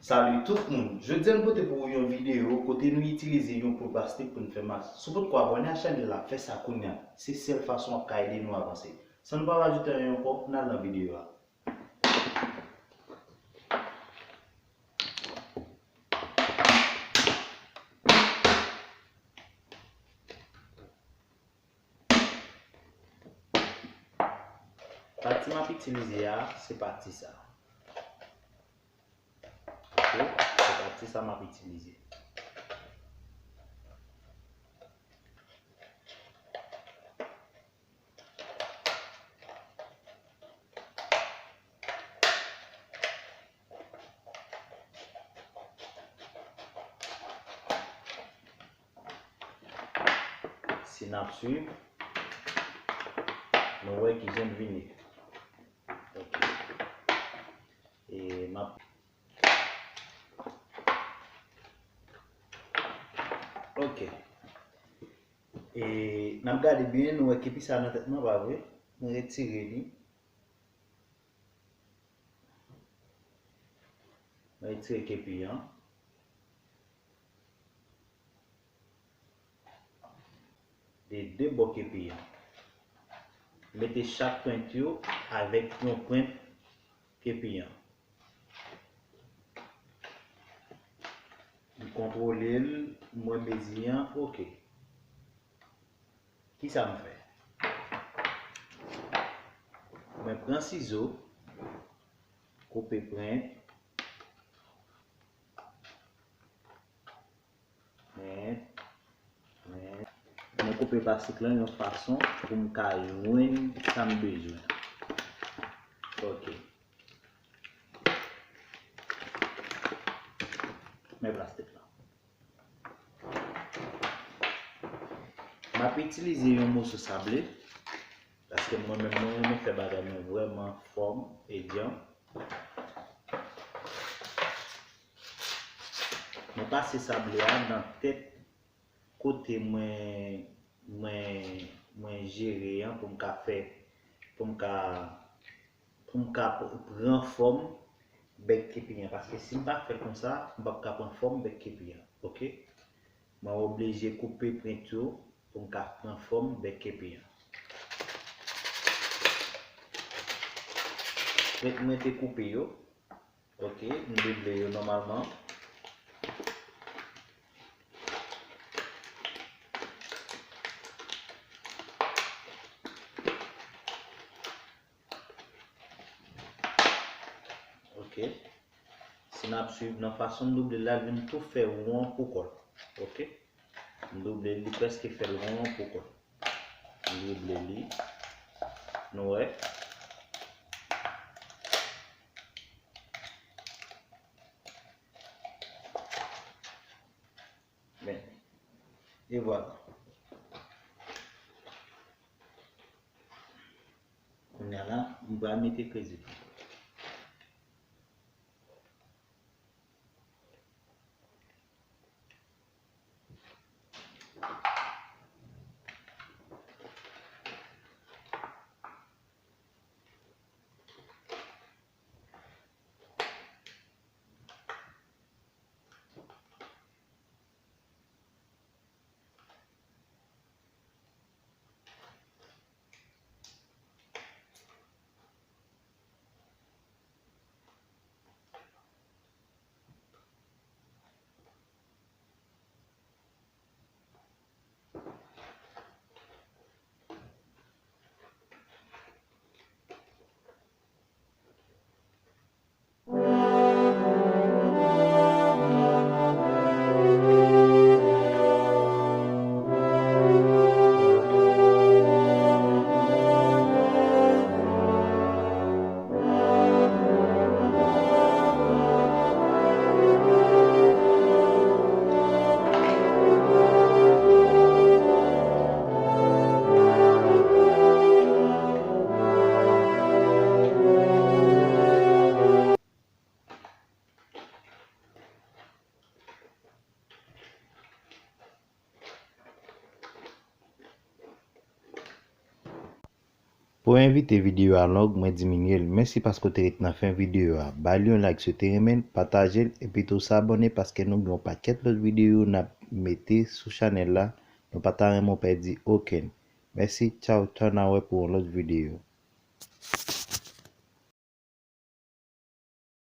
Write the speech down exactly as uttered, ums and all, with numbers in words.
Salut tout moun! Jodi a nou pote pou ou yon videyo kote nou itilize yon poud plastik pou n fè mas. Si w potko abòne a chanèl la, fè sa kounye a. Se sèl fason w ap ka ede nou avanse. San nou pa pèdi tan ankò, n al nan videyo a. Pati m ap itilize a, se pati sa. Ok, se pati sa m ap itilize. Si n ap swiv, nou wè ki jan l vini. Ok. E m ap Ok. E n ap gade byen, nou wè kepi sa nan tèt mwen, pa vre? Mwen retire li. Mwen retire kepi an. De de bò kepi an. Mete chak pwent yo avèk yon pwent kepi an. M kontwole l, m wè mezi an, ok. Kisa m fè? Mwen pran sizo, koupe pwent, pwent, pwent. Mwen koupe plastik lan yon fason pou m ka jwenn sa m bezwen. Ok. Men plastik la. M ap itilize yon moso sable, paske mwen menm mwen renmen fè bagay mwen vrèman fòm e djanm. Mwen pase sable a nan tèt kote mwen, mwen, mwen jere an pou m ka fè, pou m ka, pou m ka pr- pran fòm bèk kepi an. Paske si m pa fè l konsa, m p ap ka pran fòm bèk kepi an. Ok? Mwen oblije koupe pwent yo pou m ka pran fòm bèk kepi an. Pwent mwen te koupe yo. Ok, m double yo nòmalman. Ok. Si n ap swiv nan fason m double la, l vin tou fè won pou kò l. Ok. M double li, prèske fè l won pou kò l. M double li. Nou wè. Men. E vwala. Kounye a la, m pral mete krezi. Pou evite videyo a long, mwen diminye l. Mèsi paske w te ret nan fen videyo a. Ba l yon like si w te renmen l, pataje l, epi tou sa abòne paske nou gen yon pakèt lòt videyo n ap mete sou chanèl la. Nou pa ta renmen w pèdi okenn. Mèsi, tchaw, tchaw, n a wè pou yon lòt videyo.